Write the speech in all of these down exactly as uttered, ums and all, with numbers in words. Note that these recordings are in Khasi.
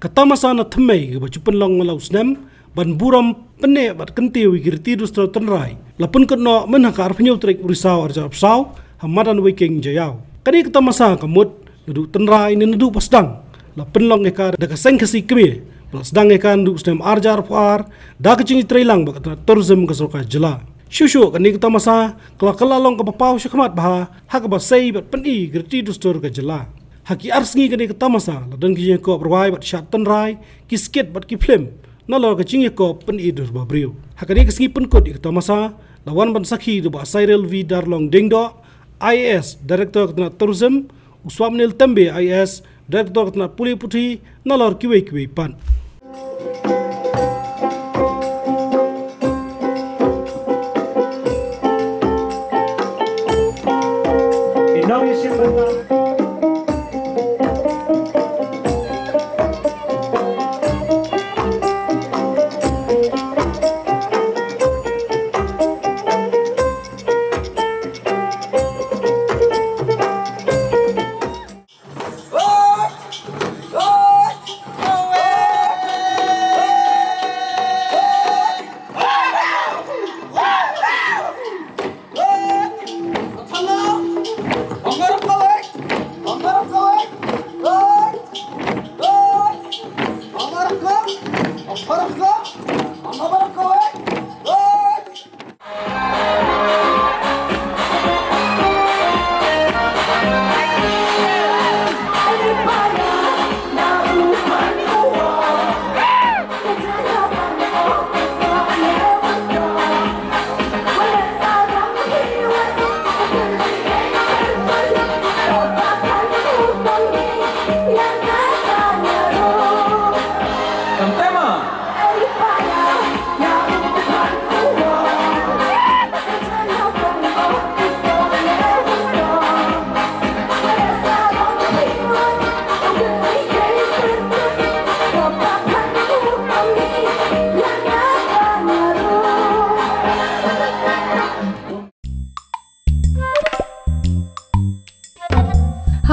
Ka tamasa na thymmei kaba ju pynlong man la u snem ban burom pynneh bad kyntiew ïa ki riti dustur tynrai la pynkut noh mynha ka arphew hynñiew tarik u Risaw arhajar arphew saw ha madan Weiking Jaïaw. Kane ka tamasa ka mut naduh tynrai ne naduh ba sdang la pynlong ïa ka da ka seng Khasi Khmer, ba la sdang ïa ka naduh u snem arhajar arphew ar da ka jingïatreilang bad ka tnat tourism ka sorkar jylla. Shuh shuh kane ka tamasa ka la kylla long kaba paw shakhmat bha ha kaba sei bad pyni ki riti dustur ka jylla. Ha ki ar sngi kane ka tamasa la don ki jingïakob rwai bad shad tynrai, ki skit bad ki phlim, nalor ka jingïakob pyni dur ba briew. Ha kane ka sngi pynkut ïa ka tamasa la wan ban sakhi da u Bah Cyril V Darlong Diengdoh, I A S, Director ka tnat Tourism, u Swapnil Tembe, I A S, Director ka tnat Pule Puthi, nalor kiwei kiwei pat.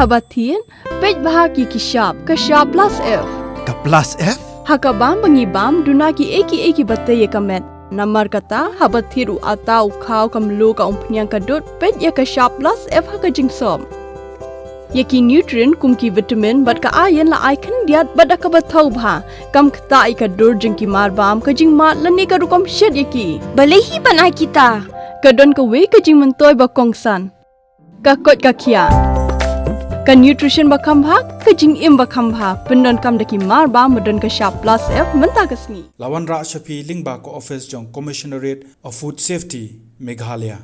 Haba thied, peit bha ki ki shap, ka shap plus F. Ka plus F? Ha ka bam ba ngi bam, duna ki ei ki ei kiba tei ïa ka met. Namar kata, haba thied u atta, u khaw, ka mluh, ka umphniang, ka dud, peit ïa ka shap plus F ha ka jingsop. Ïa ki nutrient kum ki vitamin bad ka iron la ai khyndiat bad da kaba thaw bha. Kam ktah ïa ka dur jong ki mar bam, ka jingmad lane ka rukom shet ïa ki. Balei hi ban ai kita? Ka don kawei ka jingmyntoi ba kongsan. Ka koit ka khiah. Ka nutrition ba kham bha, ka jingim ba kham bha. Pyndonkam da ki mar bam ba don ka shap plus F mynta ka sngi. La wanrah sha phi lyngba ka office jong Commissionerate of Food Safety, Meghalaya.